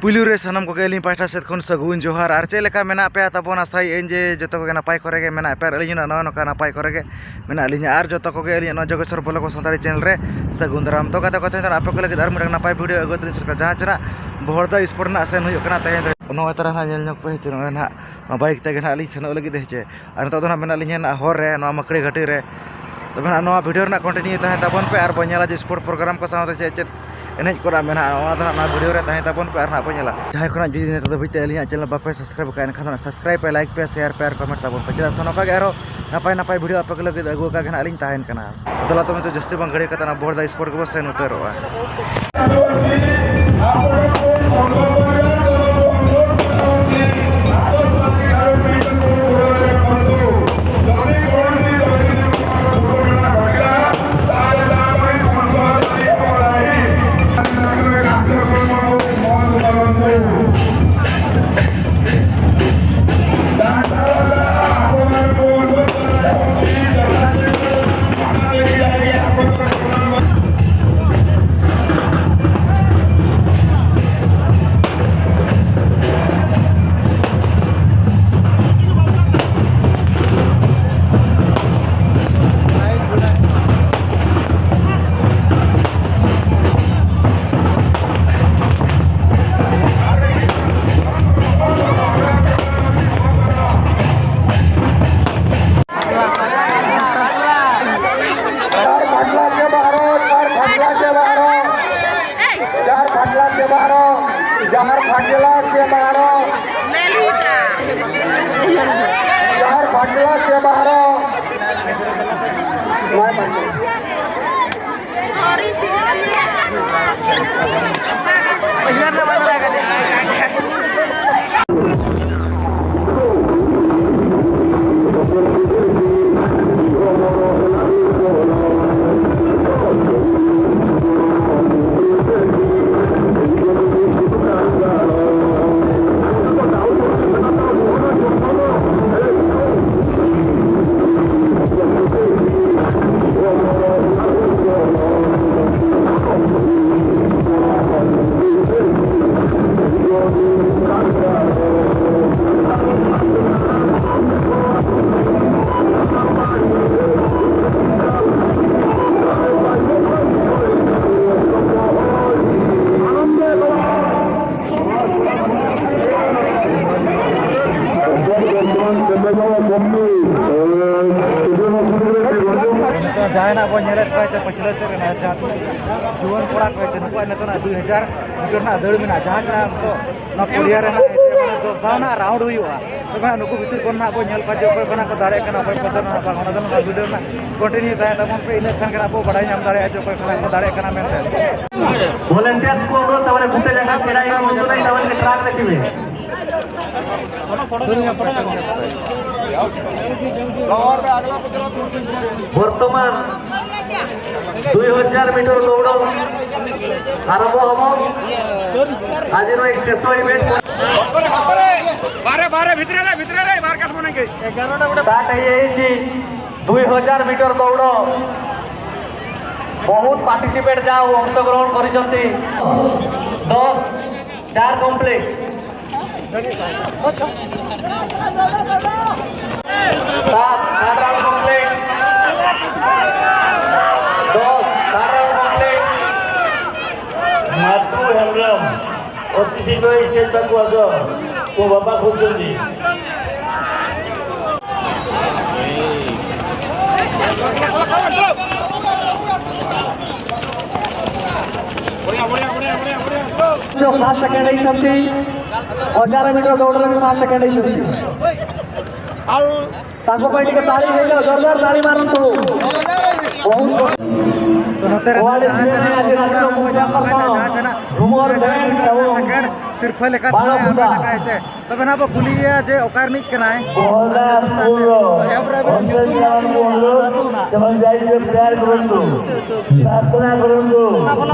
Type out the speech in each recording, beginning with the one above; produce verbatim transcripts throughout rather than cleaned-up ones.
ᱯᱩᱭᱞᱩ ᱨᱮ ᱥᱟᱱᱟᱢ ᱠᱚᱜᱮ ᱟᱹᱞᱤᱧ ᱯᱟᱦᱴᱟ ᱥᱮᱫ ᱠᱷᱚᱱ ᱥᱟᱹᱜᱩᱱ ᱡᱚᱦᱟᱨ᱾ ᱟᱨ ᱪᱮᱫ ᱞᱮᱠᱟ ᱢᱮᱱᱟᱜ ᱯᱮᱭᱟ ᱛᱟᱵᱚᱱ? ᱟᱥᱟᱭᱮᱫ ᱟᱹᱧ ᱡᱮ ᱡᱚᱛᱚ ᱠᱚᱜᱮ ᱱᱟᱯᱟᱭ ᱠᱚᱨᱮ ᱜᱮ ᱢᱮᱱᱟᱜ ᱯᱮᱭᱟ ᱟᱨ ᱟᱹᱞᱤᱧ ᱦᱚᱸ ᱱᱚᱜᱼᱚᱭ ᱱᱚᱝᱠᱟ ᱱᱟᱯᱟᱭ ᱠᱚᱨᱮ ᱜᱮ ᱢᱮᱱᱟᱜ ᱞᱤᱧᱟ᱾ ᱟᱨ ᱡᱚᱛᱚ ᱠᱚᱜᱮ ᱟᱹᱞᱤᱧᱟᱜ ᱱᱚᱣᱟ ᱡᱳᱜᱮᱥᱣᱚᱨ ᱵᱞᱚᱜ ᱥᱟᱱᱛᱟᱲᱤ ᱪᱮᱱᱮᱞ ᱨᱮ ᱥᱟᱹᱜᱩᱱ ᱫᱟᱨᱟᱢ᱾ ᱛᱚ ᱜᱟᱛᱮ ᱠᱚ, ᱛᱮᱦᱮᱧ ᱫᱚ ᱟᱯᱮ ᱠᱚ ᱞᱟᱹᱜᱤᱫ ᱟᱨ ᱢᱤᱫᱴᱟᱝ ᱱᱟᱯᱟᱭ ᱵᱷᱤᱰᱤᱭᱳ ᱟᱹᱜᱩ ᱠᱟᱛᱮ ᱞᱤᱧ ᱥᱮᱴᱮᱨ ᱠᱟᱱᱟ, ᱡᱟᱦᱟᱸ ᱪᱮ ᱱᱟᱜ ᱵᱚᱦᱚᱲᱫᱟ ᱥᱯᱳᱨᱴ ᱨᱮᱱᱟᱜ ᱥᱮᱱ ᱦᱩᱭᱩᱜ ᱠᱟᱱᱟ᱾ ᱛᱮᱦᱮᱧ ᱫᱚ ᱱᱚᱜᱼᱚᱭ ᱛᱟᱨᱟ ᱱᱟᱜ ᱧᱮᱞ ᱧᱚᱜ ᱯᱮ, ᱦᱮᱸ ᱪᱮ, ᱱᱚᱜᱼᱚᱭ ᱱᱟᱜ ᱱᱚᱣᱟ ᱵᱟᱭᱤᱠ ᱛᱮᱜᱮ ᱱᱟᱜ ᱞᱤᱧ ᱥᱮᱱᱚᱜ ᱞᱟᱹᱜᱤᱫ, ᱦᱮᱸ ᱪᱮ᱾ ᱟᱨ ᱱᱤᱛᱚᱜ ᱫᱚ ᱱᱟᱜ ᱢᱮᱱᱟᱜ ᱞᱤᱧᱟ ᱱᱟᱜ ᱦᱚᱨ ᱨᱮ, ᱱᱚᱣᱟ ᱢᱟᱹᱠᱲᱤ ᱜᱷᱟᱹᱴᱤ ᱨᱮ᱾ ᱛᱚᱵᱮ ᱱᱟᱜ ᱱᱚᱣᱟ ᱵᱷᱤᱰᱤᱭᱳ ᱨᱮᱱᱟᱜ ᱠᱚᱱᱴᱤᱱᱤᱭᱩ ᱛᱟᱦᱮᱱ ᱛᱟᱵᱚᱱ ᱯᱮ ᱟᱨ ᱵᱚᱱ ᱧᱮᱞᱟ ᱡᱮ ᱥᱯᱳᱨᱴ ᱯᱨᱳᱜᱨᱟᱢ ᱠᱚ ᱥᱟᱶᱛᱮ ᱪᱮᱫ ᱪᱮᱫ ᱮᱱᱮᱡ ᱠᱚᱨᱮᱱᱟᱜ ᱢᱮᱱᱟᱜᱼᱟ, ᱚᱱᱟ ᱫᱚ ᱱᱟᱜ ᱱᱚᱣᱟ ᱵᱷᱤᱰᱤᱭᱳ ᱨᱮ ᱛᱟᱦᱮᱸ ᱛᱟᱵᱚᱱ ᱯᱮ ᱟᱨ ᱱᱟᱜ ᱵᱚᱱ ᱧᱮᱞᱟ᱾ ᱡᱟᱦᱟᱸᱭ ᱠᱷᱚᱱᱟᱜ ᱡᱩᱫᱤ ᱱᱤᱛᱚᱜ ᱫᱷᱟᱹᱵᱤᱡ ᱛᱮ ᱟᱹᱞᱤᱧᱟᱜ ᱪᱮᱱᱮᱞ ᱵᱟᱯᱮ ᱥᱟᱵᱥᱠᱨᱟᱭᱤᱵ ᱟᱠᱟᱫ, ᱮᱱᱠᱷᱟᱱ ᱫᱚ ᱥᱟᱵᱥᱠᱨᱟᱭᱤᱵ ᱯᱮ, ᱞᱟᱭᱤᱠ ᱯᱮ, ᱥᱮᱭᱟᱨ ᱯᱮ ᱟᱨ ᱠᱚᱢᱮᱱᱴ ᱛᱟᱵᱚᱱ ᱯᱮ, ᱪᱮᱫᱟᱜ ᱥᱮ ᱱᱚᱝᱠᱟ ᱜᱮ ᱟᱨᱦᱚᱸ ᱱᱟᱯᱟᱭ ᱱᱟᱯᱟᱭ ᱵᱷᱤᱰᱤᱭᱳ ᱟᱯᱮ ᱠᱚ ᱞᱟᱹᱜᱤᱫ ᱟᱹᱜᱩ ᱟᱠᱟᱫ ᱜᱮ ᱱᱟᱜ ᱞᱤᱧ ᱛᱟᱦᱮᱱ ᱠᱟᱱᱟ᱾ ᱫᱮᱞᱟ ᱛᱚᱵᱮ ᱱᱤᱛᱚᱜ ᱡᱟᱹᱥᱛᱤ ᱵᱟᱝ ᱜᱷᱟᱹᱲᱤ ᱠᱟᱛᱮ ᱚᱱᱟ ᱵᱚᱦᱚᱲᱫᱟ ᱥᱯᱳᱨᱴ ᱜᱮᱵᱚ ᱥᱮᱱ ᱩᱛᱟᱹᱨᱚᱜᱼᱟ᱾ चार फाटला के बाहर, चार फाटला के बाहर, चार फाटला के बाहर, चार फाटला के बाहर, चार फाटला के बाहर। ᱱᱤᱛᱚᱜ ᱡᱟᱦᱟᱸᱭ ᱱᱟᱜ ᱵᱚᱱ ᱧᱮᱞᱮᱫ ᱠᱚᱣᱟ ᱡᱮ ᱯᱟᱹᱪᱷᱞᱟᱹ ᱥᱮᱫ ᱨᱮᱱᱟᱜ ᱡᱟᱦᱟᱸ ᱛᱤᱱᱟᱹᱜ ᱡᱩᱣᱟᱹᱱ ᱠᱚᱲᱟ ᱠᱚ ᱦᱮᱡ ᱱᱩᱠᱩᱣᱟᱜ ᱱᱤᱛᱚᱜ ᱱᱟᱜ ᱫᱩᱭ ᱦᱟᱡᱟᱨ ᱢᱤᱴᱟᱨ ᱨᱮᱱᱟᱜ ᱫᱟᱹᱲ ᱢᱮᱱᱟᱜᱼᱟ, ᱡᱟᱦᱟᱸ ᱡᱟᱦᱟᱸ ᱱᱤᱛᱚᱜ ᱱᱚᱣᱟ ᱯᱚᱲᱤᱭᱟ ᱨᱮ ᱱᱟᱜ ᱢᱟᱱᱮ ᱫᱚᱥ ᱫᱷᱟᱣ ᱱᱟᱜ ᱨᱟᱣᱩᱱᱰ ᱦᱩᱭᱩᱜᱼᱟ᱾ ᱛᱚᱵᱮ ᱱᱟᱜ ᱱᱩᱠᱩ ᱵᱷᱤᱛᱤᱨ ᱠᱷᱚᱱ ᱱᱟᱜ ᱵᱚᱱ ᱧᱮᱞ ᱠᱚᱣᱟ ᱡᱮ ᱚᱠᱚᱭ ᱠᱚ ᱱᱟᱜ ᱠᱚ ᱫᱟᱲᱮᱭᱟᱜ ᱠᱟᱱᱟ, ᱚᱠᱚᱭ ᱠᱚ ᱱᱟᱜ ᱵᱟᱝ, ᱚᱱᱟ ᱫᱚ ᱱᱟᱜ ᱵᱷᱤᱰᱤᱭᱳ ᱨᱮᱱᱟᱜ ᱠᱚᱱᱴᱤᱱᱤᱭᱩ ᱛᱟᱦᱮᱸ ᱛᱟᱵᱚᱱ ᱯᱮ, ᱤᱱᱟᱹ ᱠᱷᱟᱱ ᱜᱮ ᱟᱵᱚ ᱵᱟᱲᱟᱭ ᱧᱟᱢ ᱫᱟᱲᱮᱭᱟᱜᱼᱟ ᱡᱮ ᱚᱠᱚᱭ ᱠᱚ ᱱᱟᱜ ᱠᱚ ᱫᱟᱲᱮᱭᱟᱜ ᱠᱟᱱᱟ ᱢᱮᱱᱛᱮ᱾ ᱵᱷᱚᱞᱮᱱᱴᱤᱭᱟᱨᱥ ᱠᱚ ᱩᱰᱩᱠ ᱛᱟᱵᱚᱱᱟ, ᱵᱩᱴᱟᱹ ᱡᱟᱭᱜᱟ ᱠᱚ ᱩᱰᱩᱠ ᱛᱟᱵᱚᱱᱟ, ᱴᱨᱟᱠ ᱨᱮ ᱛᱤᱸᱜᱩ᱾ ᱵᱚᱨᱛᱚᱢᱟᱱ ᱫᱩᱭ ᱦᱟᱡᱟᱨ ᱢᱤᱴᱟᱨ ᱫᱚᱣᱲ ᱟᱨᱟᱢᱵᱷ ᱦᱚᱵᱚ᱾ ᱟᱡᱤᱨ ᱮᱠ ᱥᱮᱥᱚ ᱤᱵᱷᱮᱱᱴ। ବାହାରେ, ବାହାରେ, ଭିତରେ ରେ, ଭିତରେ ରେ, ବାହାରେ କାଶ ମନେକେ। ଷ୍ଟାର୍ଟ ହେଇଯାଇଛି ଦୁଇ ହଜାର ମିଟର ଦୌଡ଼। ବହୁତ ପାର୍ଟିସିପେଣ୍ଟ ଯାହା ଅଂଶଗ୍ରହଣ କରିଛନ୍ତି। ଦଶ, ଚାର କମ୍ପ୍ଲିଟ। ସାତ, ସାତ ରାଉଣ୍ଡ କମ୍ପ୍ଲିଟ। ଦଶ, ସାତ ରାଉଣ୍ଡ କମ୍ପ୍ଲିଟ। ମାତୁ ହେମ୍ବ୍ରମ ଅତି ଶୀଘ୍ର ଏଇ ଷ୍ଟେଜଟାକୁ ଆସ। ମୋ ବାପା କହୁଛନ୍ତି। ଯୋଉ ଫାଷ୍ଟ ସେକେଣ୍ଡ ହେଇଛନ୍ତି, ହଜାର ମିଟର ଦୌଡ଼ରେ ବି ଫାଷ୍ଟ ସେକେଣ୍ଡ ହେଇଛନ୍ତି। ଆଉ ତାଙ୍କ ପାଇଁ ଟିକେ ତାଳି ହେଇଯାଉ, ଜୋରଦାର ତାଳି ମାରନ୍ତୁ। ବହୁତ ତ ᱱᱚᱛᱮ ᱨᱮ ᱱᱟᱜ ᱡᱟᱦᱟᱸ ᱡᱟᱦᱟᱸ ᱱᱟᱜ ᱟᱵᱚ ᱧᱮᱞ ᱧᱟᱢ ᱠᱟᱫᱟ, ᱡᱟᱦᱟᱸ ᱡᱟᱦᱟᱸ ᱱᱟᱜ ᱫᱩ ᱦᱟᱡᱟᱨ ᱢᱤᱴᱟᱨ ᱨᱮᱱᱟᱜ ᱥᱮᱠᱮᱱᱰ ᱥᱤᱨᱯᱷᱟᱹ ᱞᱮᱠᱟᱛᱮ ᱟᱵᱚ ᱴᱟᱠᱟ ᱦᱮᱸᱥᱮ᱾ ᱛᱚᱵᱮ ᱱᱟᱜ ᱵᱚ ᱠᱩᱞᱤᱭᱮᱭᱟ ᱡᱮ ᱚᱠᱟ ᱨᱤᱱᱤᱡ ᱠᱟᱱᱟᱭ? ᱟᱨ ᱧᱩᱛᱩᱢ ᱛᱟᱭ ᱛᱮ, ᱮᱦᱚᱵ ᱨᱮ ᱧᱩᱛᱩᱢ ᱱᱟᱜ ᱵᱚ ᱠᱩᱞᱤᱭᱮᱭᱟ, ᱟᱹᱛᱩ ᱱᱟᱜ᱾ ସେମାନେ ଯାଇଥିବେ ପ୍ରେୟାର କରନ୍ତୁ, ପ୍ରାର୍ଥନା କରନ୍ତୁ।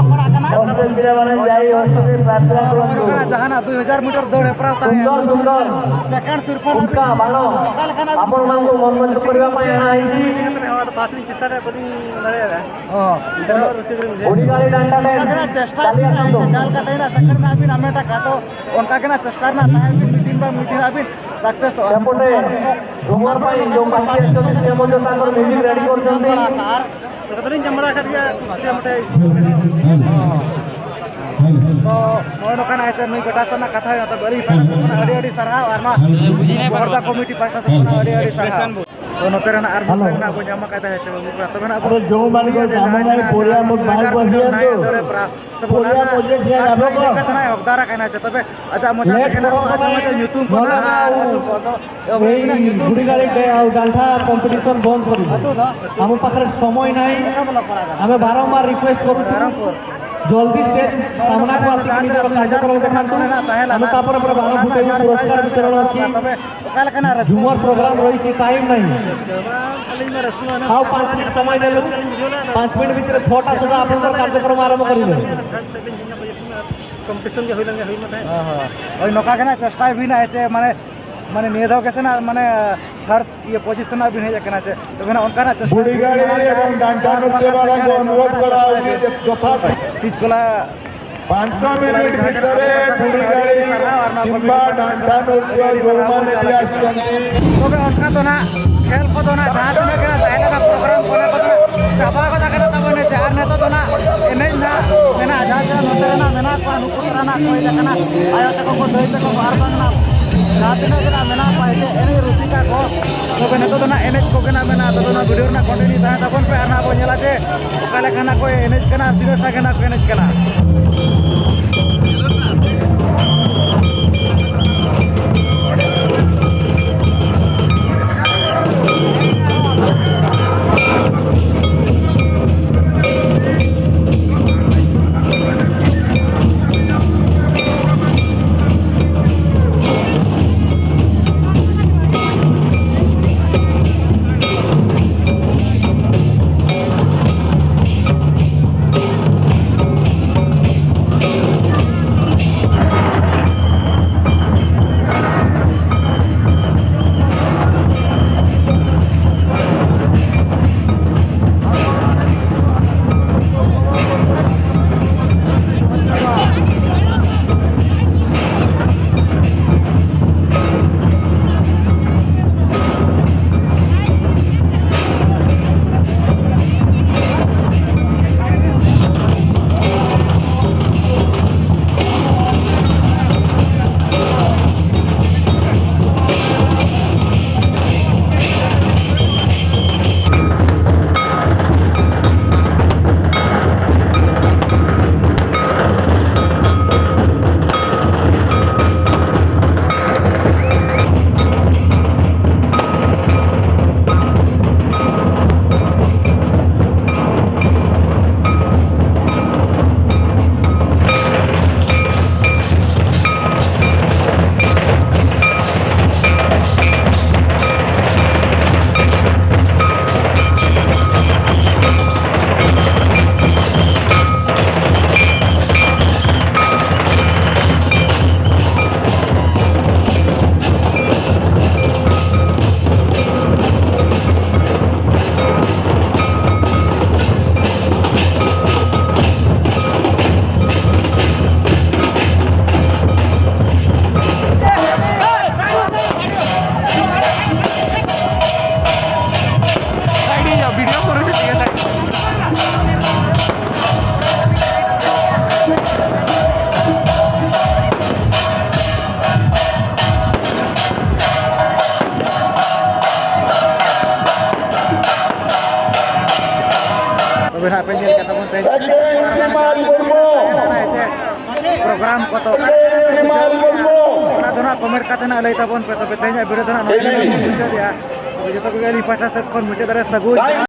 ହଷ୍ଟେଲ ପିଲାମାନେ ଯାଇ ହଷ୍ଟେଲରେ ପ୍ରାର୍ଥନା କରନ୍ତୁ। କାହିଁକିନା ଯାହା ନା ଦୁଇ ହଜାର ମିଟର ଦୌଡ଼ ହେପରାଉ ଥାଏ। ସୁନ୍ଦର ସୁନ୍ଦର ସେକେଣ୍ଡ ସୁରଫଲ ଉଲ୍କା ବାଣ ଆପଣମାନଙ୍କୁ ମନୋରଞ୍ଜନ କରିବା ପାଇଁ ଅଣାହେଇଛି। ଫାଷ୍ଟ ଚେଷ୍ଟାରେ ବୋଲିଂ ଲଢ଼େଇବା। ହଁ। ଗୁଡ଼ିଗାଡ଼ି ଡାଣ୍ଡା ମ୍ୟାଚ୍ ଚେଷ୍ଟା ଚାଲି ଆସନ୍ତୁ। ଯାହା ଲେଖା ଥାଇଲା ସେକେଣ୍ଡ ନା ବି ଆମେ ଏଟା କାଟ। ᱚᱱᱠᱟ ᱜᱮ ᱱᱟᱜ ᱪᱮᱥᱴᱟ ᱨᱮᱱᱟᱜ ᱛᱟᱦᱮᱸ ᱵᱤᱱ, ᱢᱤᱫ ᱫᱤᱱ ᱵᱟᱝ ᱢᱤᱫ ᱫᱤᱱ ᱟᱹᱵᱤᱱ ᱥᱟᱠᱥᱮᱥᱚᱜᱼᱟ᱾ ᱥᱮᱯᱚᱴᱮ ᱡᱚᱦᱟᱨ ᱯᱟᱹᱦᱤᱞ ᱡᱚᱦᱟᱨ ᱯᱟᱹᱦᱤᱞ ᱥᱮ ᱢᱚᱡᱚ ᱛᱟᱠᱚ ᱢᱤᱭᱩᱡᱤᱠ ᱨᱮᱰᱤ ᱠᱚᱨᱪᱚᱱᱛᱤ᱾ ᱟᱨ ᱠᱟᱛᱷᱟ ᱫᱚᱞᱤᱧ ᱡᱚᱢ ᱵᱟᱲᱟ ᱟᱠᱟᱫ ᱜᱮᱭᱟ, ᱪᱷᱩᱴᱤ ᱢᱩᱴᱤ᱾ ᱛᱚ ᱱᱚᱜᱼᱚᱭ ᱱᱚᱝᱠᱟᱱᱟᱜ ᱦᱮᱸ ᱥᱮ, ᱱᱩᱭ ᱵᱮᱴᱟ ᱥᱟᱞᱟᱜ ᱠᱟᱛᱷᱟ ᱦᱩᱭᱩᱜᱼᱟ᱾ ᱛᱚᱵᱮ ᱟᱹᱞᱤᱧ ᱯᱟᱦᱴᱟ ᱥᱮᱫ ᱠᱷᱚᱱᱟᱜ ᱟᱹᱰᱤ ᱟᱹᱰᱤ ᱥᱟᱨᱦᱟᱣ ᱟᱨ ᱱᱚᱣᱟ ᱵᱚᱦᱚᱲᱫᱟ ᱠᱚᱢᱤᱴᱤ ᱯᱟᱦᱴᱟ ᱥᱮᱫ ᱠᱷᱚᱱᱟᱜ ᱟᱹᱰᱤ ᱟᱹᱰᱤ ᱥᱟᱨᱦᱟᱣ᱾ ᱛᱚ ᱱᱚᱛᱮ ᱨᱮᱱᱟᱜ ᱟᱨ ᱢᱤᱫᱴᱟᱝ ᱦᱮᱞᱳ᱾ ᱱᱟᱜ ᱵᱚᱱ ᱧᱟᱢ ᱟᱠᱟᱫᱟ, ᱦᱮᱸ ᱥᱮ ᱵᱟᱹᱵᱩ ᱠᱚᱲᱟ? ᱛᱚᱵᱮ ᱱᱟᱜ ᱟᱵᱚ ᱟᱫᱚ ᱡᱚᱢ ᱟᱹᱰᱤ ᱱᱤᱭᱟᱹ ᱡᱟᱦᱟᱸ ᱵᱟᱹᱲᱤᱡ ᱛᱤᱱᱟᱹᱜ ᱠᱚ ᱫᱟᱭᱟ ᱦᱩᱭᱩᱜ ᱫᱟᱲᱮ ᱠᱟᱱᱟ᱾ ᱯᱮᱨᱟ᱾ ᱛᱚᱵᱮ ᱯᱚᱨᱭᱟ ᱚᱱᱟ ᱢᱚᱡᱮ ᱡᱮ ᱱᱟᱜ ᱟᱵᱚ ᱠᱚ ᱞᱮᱠᱟ ᱛᱮ ᱱᱟᱜ ᱦᱚᱠᱫᱟᱨ ᱟᱠᱟᱱᱟ᱾ ᱟᱪᱪᱷᱟ, ᱛᱚᱵᱮ ᱟᱡᱟᱜ ᱢᱚᱪᱟ ᱛᱮ ᱞᱮᱠ ᱠᱟᱱᱟ ᱠᱚ ᱯᱚᱨᱚᱵᱽ ᱟᱡᱚᱢ ᱠᱟᱱᱟ᱾ ᱟᱡᱟᱜ ᱧᱩᱛᱩᱢ ᱠᱚ ᱱᱚᱰᱮ ᱱᱟᱜ ᱢᱟ ᱟᱨ ᱟᱹᱛᱩ ᱠᱚ ᱫᱚ ᱮᱦᱚᱵ ᱮᱭ ᱦᱩᱭ ᱠᱟᱱᱟ, ᱧᱩᱛᱩᱢ ᱠᱚ᱾ ᱜᱩᱲᱤ ᱜᱟᱹᱲᱤ ᱰᱮ-, ᱰᱟᱱᱴᱟ ᱠᱚᱢᱯᱤᱴᱤᱥᱚᱱ ᱵᱚᱱᱫ ᱠᱚᱨᱤ᱾ ᱟᱹᱛᱩ ᱫᱚ? ଆମ ପାଖରେ ସମୟ ନାହିଁ। ᱚᱠᱟ ᱵᱚᱞᱚ ᱯᱟᱲᱟ ᱠᱟᱱᱟ? ଆମେ ବାରମ୍ବାର ରିକ୍ୱେଷ୍ଟ କରୁଛୁ। ରାଇରଙ୍ଗପୁର। ଜଲ୍ଦି ଷ୍ଟେଜ୍ ସାମ୍ନାକୁ ଆସିକି ନିଜର କାର୍ଯ୍ୟକ୍ରମ ଦେଖାନ୍ତୁ। ନᱚᱰᱮ ᱱᱟᱜ ᱛᱟᱦᱮᱸ ᱞᱮᱱᱟ᱾ ଆମେ ତାପରେ ପରେ ବାଣ ଫୁଟେଇବୁ, ପୁରସ୍କାର ବିତରଣ ଅଛି। ᱛᱚᱵᱮ ᱚᱠᱟ ᱞᱮᱠᱟᱱᱟᱜ ᱨᱟᱹᱥᱠᱟᱹ ᱡᱩᱢᱟᱨ ᱯᱨᱳᱜᱨᱟᱢ ରହିଛି, ᱴᱟᱭᱤᱢ ନାହିଁ। ᱨᱟᱹᱥᱠᱟᱹ ᱢᱟ ᱟᱹᱞᱤᱧ ᱢᱟ ᱨᱟᱹᱥᱠᱟᱹ ᱢᱟ ᱚᱱᱟ ଆଉ ପାଞ୍ଚ ମିନିଟ୍ ସମୟ ଦେଲୁ। ᱨᱟᱹᱥᱠᱟᱹ ᱞᱤᱧ ᱵᱩᱡᱷᱟᱹᱣ ᱞᱮᱫᱟ, ᱟᱫᱚ ପାଞ୍ଚ ମିନିଟ୍ ଭିତରେ ଛଅଟା ସୁଦ୍ଧା ଆପଣଙ୍କର କାର୍ଯ୍ୟକ୍ରମ ଆରମ୍ଭ କରିବେ। ᱠᱚᱢᱯᱤᱴᱤᱥᱚᱱ ᱜᱮ ᱦᱩᱭ ᱞᱮᱱ ᱜᱮ ᱦᱩᱭ ᱢᱟ ᱛᱟᱦᱮᱸᱫ᱾ ᱦᱳᱭ, ᱱᱚᱝᱠᱟ ᱜᱮ ᱱᱟᱜ ᱪᱮᱥᱴᱟᱭ ᱵᱤᱱ ᱪᱮ, ᱢᱟᱱᱮ, ᱢᱟᱱᱮ ᱱᱤᱭᱟᱹ ᱫᱷᱟᱣ ᱜᱮ ᱥᱮ ᱱᱟᱜ, ᱢᱟᱱᱮ, ᱛᱷᱟᱨᱰ ᱤᱭᱟᱹ ᱯᱚᱡᱤᱥᱚᱱ ᱨᱮ ᱵᱤᱱ ᱦᱮᱡ ᱟᱠᱟᱱᱟ ᱪᱮ, ᱛᱚᱵᱮ ᱱᱟᱜ ᱚᱱᱠᱟᱱᱟᱜ ᱪᱮᱥᱴᱟᱭ ᱵᱤᱱ᱾ ᱵᱩᱲᱤ ᱜᱟᱹᱲᱤ ᱮᱵᱚᱝ ᱰᱟᱱᱴᱟ ᱱᱚᱛᱮ ᱵᱟᱞᱟ ᱫᱚ ᱚᱱᱩᱨᱳᱫᱷ ᱠᱚᱨᱟ ᱦᱩᱭᱩᱜ ᱡᱮ ᱡᱚᱛᱷᱟᱛ ᱥᱤᱡᱽ ᱜᱚᱞᱟ ᱯᱟᱸᱪ ᱢᱤᱱᱤᱴ ᱵᱷᱤᱛᱚᱨᱮ ᱵᱩᱲᱤ ᱜᱟᱹᱲᱤ ᱠᱤᱝᱵᱟ ᱰᱟᱱᱴᱟ ᱱᱚᱛᱮ ᱡᱚᱢᱟᱱ ᱤᱫᱤ ᱟᱥᱛᱟᱱᱛᱤ᱾ ᱛᱚᱵᱮ ᱚᱱᱠᱟ ᱫᱚ ᱱᱟᱜ ᱠᱷᱮᱞ ᱠᱚᱫᱚ ᱱᱟᱜ ᱡᱟᱦᱟᱸ ᱛᱤᱱᱟᱹᱜ ᱜᱮ ᱱᱟᱜ ᱛᱟᱦᱮᱸ ᱞᱮᱱᱟ ᱯᱨᱳᱜᱨᱟᱢ ᱠᱚ, ᱚᱱᱟ ᱠᱚᱫᱚ ᱱᱟᱜ ᱪᱟᱵᱟ ᱜᱚᱫ ᱟᱠᱟᱱᱟ ᱛᱟᱵᱚᱱ ᱮᱱᱮᱡ᱾ ᱟᱨ ᱱᱤᱛᱚᱜ ᱫᱚ ᱱᱟᱜ ᱮᱱᱮᱡ ᱱᱟᱜ ᱢᱮᱱᱟᱜᱼᱟ, ᱡᱟᱦᱟᱸ ᱛᱤᱱᱟᱹᱜ ᱱᱚᱛᱮ ᱨᱮᱱᱟᱜ ᱢᱮᱱᱟᱜ ᱠᱚᱣᱟ, ᱱᱩᱠᱩ ᱛᱟᱨᱟ ᱱᱟᱜ ᱠᱚ ᱦᱮᱡ ᱟᱠᱟᱱᱟ, ᱟᱭᱳ ᱛᱟᱠᱚ ᱠᱚ, ᱫᱟᱹᱭ ᱛᱟᱠᱚ ᱠᱚ, ᱟᱨ ᱵᱟᱝ ᱱᱟᱜ ᱡᱟᱦᱟᱸ ᱛᱤᱱᱟᱹᱜ ᱜᱮ ᱱᱟᱜ ᱢᱮᱱᱟᱜ ᱠᱚᱣᱟ ᱮᱱᱛᱮ ᱮᱱᱮᱡ ᱨᱩᱥᱤᱠᱟ ᱠᱚ᱾ ᱛᱚᱵᱮ ᱱᱤᱛᱚᱜ ᱫᱚ ᱱᱟᱜ ᱮᱱᱮᱡ ᱠᱚᱜᱮ ᱱᱟᱜ ᱢᱮᱱᱟᱜᱼᱟ᱾ ᱛᱚᱵᱮ ᱱᱚᱣᱟ ᱵᱷᱤᱰᱤᱭᱳ ᱨᱮᱱᱟᱜ ᱠᱚᱱᱴᱤᱱᱤᱭᱩ ᱛᱟᱦᱮᱸ ᱛᱟᱵᱚᱱ ᱯᱮ, ᱟᱨ ᱱᱟᱜ ᱵᱚᱱ ᱧᱮᱞᱟ ᱡᱮ ᱚᱠᱟ ᱞᱮᱠᱟ ᱱᱟᱜ ᱠᱚ ᱮᱱᱮᱡ ᱠᱟᱱᱟ, ᱛᱤᱱᱟᱹᱜ ᱥᱟᱸᱜᱮ ᱱᱟᱜ ᱠᱚ ᱮᱱᱮᱡ ᱠᱟᱱᱟ᱾ ᱟᱯᱮ ᱧᱮᱞ ᱠᱟᱛᱮ ᱵᱚᱱ ᱛᱮᱦᱮᱧ ᱯᱨᱳᱜᱨᱟᱢ ᱠᱚ ᱛᱚ ᱚᱱᱟ ᱫᱚ ᱱᱟᱜ ᱠᱚᱢᱮᱱᱴ ᱠᱟᱛᱮ ᱱᱟᱜ ᱞᱟᱹᱭ ᱛᱟᱵᱚᱱ ᱯᱮ᱾ ᱛᱚᱵᱮ ᱛᱮᱦᱮᱧᱟᱜ ᱵᱷᱤᱰᱤᱭᱳ ᱫᱚ ᱱᱟᱜ ᱱᱚᱰᱮ ᱜᱮᱵᱚᱱ ᱢᱩᱪᱟᱹᱫᱮᱜᱼᱟ᱾ ᱛᱚᱵᱮ ᱡᱚᱛᱚ ᱠᱚᱜᱮ ᱟᱹᱞᱤᱧ ᱯᱟᱦᱴᱟ ᱥᱮᱫ ᱠᱷᱚᱱ ᱢᱩᱪᱟᱹᱫ ᱨᱮ ᱥᱟᱹᱜᱩᱱ ᱡᱚᱦᱟᱨ᱾